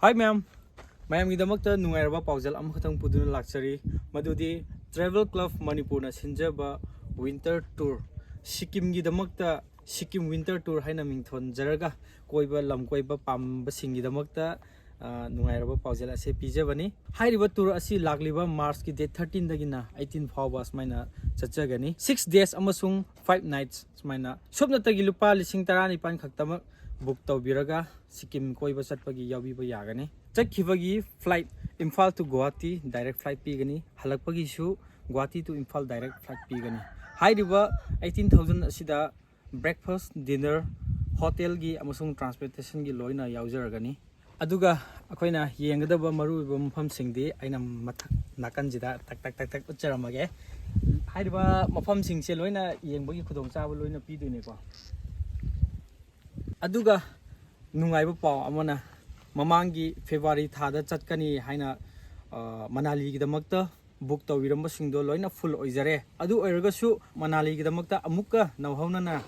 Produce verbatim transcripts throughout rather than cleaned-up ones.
ꯍꯥꯏ ꯃꯌꯥꯝ, ꯃꯌꯥꯝꯒꯤꯗꯃꯛꯇ ꯅꯨꯡꯉꯥꯏꯔꯕ ꯄꯥꯎꯖꯦꯜ ꯑꯃꯈꯛꯇꯪ ꯄꯨꯗꯨꯅ ꯂꯥꯛꯆꯔꯤ꯫ ꯃꯗꯨꯗꯤ Travel Club ꯃꯅꯤꯄꯨꯔꯅ ꯁꯤꯟꯖꯕ winter tour, ꯁꯤꯛꯀꯤꯝꯒꯤꯗꯃꯛꯇ Sikkim winter tour ꯍꯥꯏꯅ ꯃꯤꯡꯊꯣꯟꯖꯔꯒ ꯀꯣꯏꯕ, ꯂꯝ ꯀꯣꯏꯕ ꯄꯥꯝꯕꯁꯤꯡꯒꯤꯗꯃꯛꯇ, ꯑ, ꯅꯨꯡꯉꯥꯏꯔꯕ ꯄꯥꯎꯖꯦꯜ ꯑꯁꯦ ꯄꯤꯖꯕꯅꯤ꯫ ꯍꯥꯏꯔꯤꯕ tour ꯑꯁꯤ ꯂꯥꯛꯂꯤꯕ March ꯀꯤ date thirteen ꯗꯒꯤꯅ eighteen ꯐꯥꯎꯕ ꯁꯨꯃꯥꯏꯅ ꯆꯠꯆꯒꯅꯤ꯫ Six days ꯑꯃꯁꯨꯡ five nights ꯁꯨꯃꯥꯏꯅ꯫ ꯁꯨꯞꯅꯇꯒꯤ ꯂꯨꯄꯥ ꯂꯤꯁꯤꯡ ꯇꯔꯥꯅꯤꯄꯥꯟ ꯈꯛꯇꯃꯛ book ꯇꯧꯕꯤꯔꯒ ꯁꯤꯛꯀꯤꯝ ꯀꯣꯏꯕ ꯆꯠꯄꯒꯤ ꯌꯥꯎꯕꯤꯕ ꯌꯥꯒꯅꯤ꯫ ꯆꯠꯈꯤꯕꯒꯤ flight Imphal to Guwahati direct flight ꯄꯤꯒꯅꯤ, ꯍꯜꯂꯛꯄꯒꯤꯁꯨ Guwahati to Imphal direct flight ꯄꯤꯒꯅꯤ꯫ ꯍꯥꯏꯔꯤꯕ eighteen thousand ꯑꯁꯤꯗ breakfast, dinner, hotel ꯒꯤ ꯑꯃꯁꯨꯡ transportation ꯒꯤ ꯂꯣꯏꯅ ꯌꯥꯎꯖꯔꯒꯅꯤ꯫ ꯑꯗꯨꯒ ꯑꯩꯈꯣꯏꯅ ꯌꯦꯡꯒꯗꯕ ꯃꯔꯨꯑꯣꯏꯕ ꯃꯐꯝꯁꯤꯡꯗꯤ ꯑꯩꯅ ꯃꯊꯛ ꯅꯥꯀꯟꯁꯤꯗ ꯇꯛ ꯇꯛ ꯇꯛ ꯇꯛ ꯎꯠꯆꯔꯝꯃꯒꯦ꯫ ꯍꯥꯏꯔꯤꯕ ꯃꯐꯝꯁꯤꯡꯁꯦ ꯂꯣꯏꯅ ꯌꯦꯡꯕꯒꯤ ꯈꯨꯗꯣꯡꯆꯥꯕ ꯂꯣꯏꯅ ꯄꯤꯗꯣꯏꯅꯦꯀꯣ꯫ ꯑꯗꯨꯒ ꯅꯨꯡꯉꯥꯏꯕ ꯄꯥꯎ ꯑꯃꯅ, ꯃꯃꯥꯡꯒꯤ February ꯊꯥꯗ ꯆꯠꯀꯅꯤ ꯍꯥꯏꯅ, ꯑ, ꯃꯅꯥꯂꯤꯒꯤꯗꯃꯛꯇ book ꯇꯧꯕꯤꯔꯝꯕꯁꯤꯡꯗꯣ ꯂꯣꯏꯅ full ꯑꯣꯏꯖꯔꯦ꯫ ꯑꯗꯨ ꯑꯣꯏꯔꯒꯁꯨ ꯃꯅꯥꯂꯤꯒꯤꯗꯃꯛꯇ ꯑꯃꯨꯛꯀ ꯅꯧꯍꯧꯅꯅ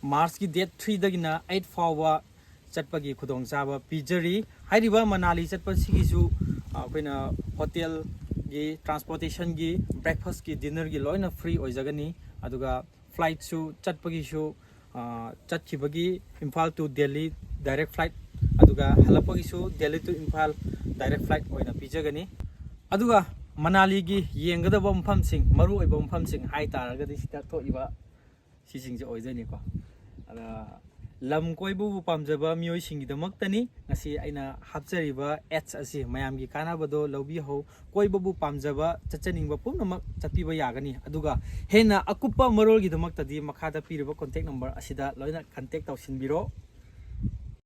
March ꯀꯤ date three ꯗꯒꯤꯅ eight ꯐꯥꯎꯕ ꯆꯠꯄꯒꯤ ꯈꯨꯗꯣꯡꯆꯥꯕ ꯄꯤꯖꯔꯤ꯫ ꯍꯥꯏꯔꯤꯕ ꯃꯅꯥꯂꯤ ꯆꯠꯄꯁꯤꯒꯤꯁꯨ, ꯑ, ꯑꯩꯈꯣꯏꯅ hotel ꯒꯤ, transportation ꯒꯤ, breakfast ꯀꯤ, dinner ꯒꯤ ꯂꯣꯏꯅ free ꯑꯣꯏꯖꯒꯅꯤ꯫ ꯑꯗꯨꯒ flight ꯁꯨ ꯆꯠꯄꯒꯤꯁꯨ, ꯑ, ꯆꯠꯈꯤꯕꯒꯤ Imphal to Delhi direct flight, ꯑꯗꯨꯒ ꯍꯜꯂꯛꯄꯒꯤꯁꯨ Delhi to Imphal direct flight ꯑꯣꯏꯅ ꯄꯤꯖꯒꯅꯤ꯫ ꯑꯗꯨꯒ ꯃꯅꯥꯂꯤꯒꯤ ꯌꯦꯡꯒꯗꯕ ꯃꯐꯝꯁꯤꯡ, ꯃꯔꯨꯑꯣꯏꯕ ꯃꯐꯝꯁꯤꯡ ꯍꯥꯏ ꯇꯥꯔꯒꯗꯤ ꯁꯤꯗ ꯊꯣꯛꯏꯕ ꯁꯤꯁꯤꯡꯁꯦ ꯑꯣꯏꯗꯣꯏꯅꯤꯀꯣ꯫ ꯑꯗ ꯂꯝ ꯀꯣꯏꯕꯕꯨ ꯄꯥꯝꯖꯕ ꯃꯤꯑꯣꯏꯁꯤꯡꯒꯤꯗꯃꯛꯇꯅꯤ ꯉꯁꯤ ꯑꯩꯅ ꯍꯥꯞꯆꯔꯤꯕ ads ꯑꯁꯤ꯫ ꯃꯌꯥꯝꯒꯤ ꯀꯥꯟꯅꯕꯗꯣ ꯂꯧꯕꯤꯍꯧ꯫ ꯀꯣꯏꯕꯕꯨ ꯄꯥꯝꯖꯕ, ꯆꯠꯆꯅꯤꯡꯕ ꯄꯨꯝꯅꯃꯛ ꯆꯠꯄꯤꯕ ꯌꯥꯒꯅꯤ꯫ ꯑꯗꯨꯒ ꯍꯦꯟꯅ ꯑꯀꯨꯞꯄ ꯃꯔꯣꯜꯒꯤꯗꯃꯛꯇꯗꯤ ꯃꯈꯥꯗ ꯄꯤꯔꯤꯕ contact number ꯑꯁꯤꯗ ꯂꯣꯏꯅ contact ꯇꯧꯁꯤꯟꯕꯤꯔꯣ꯫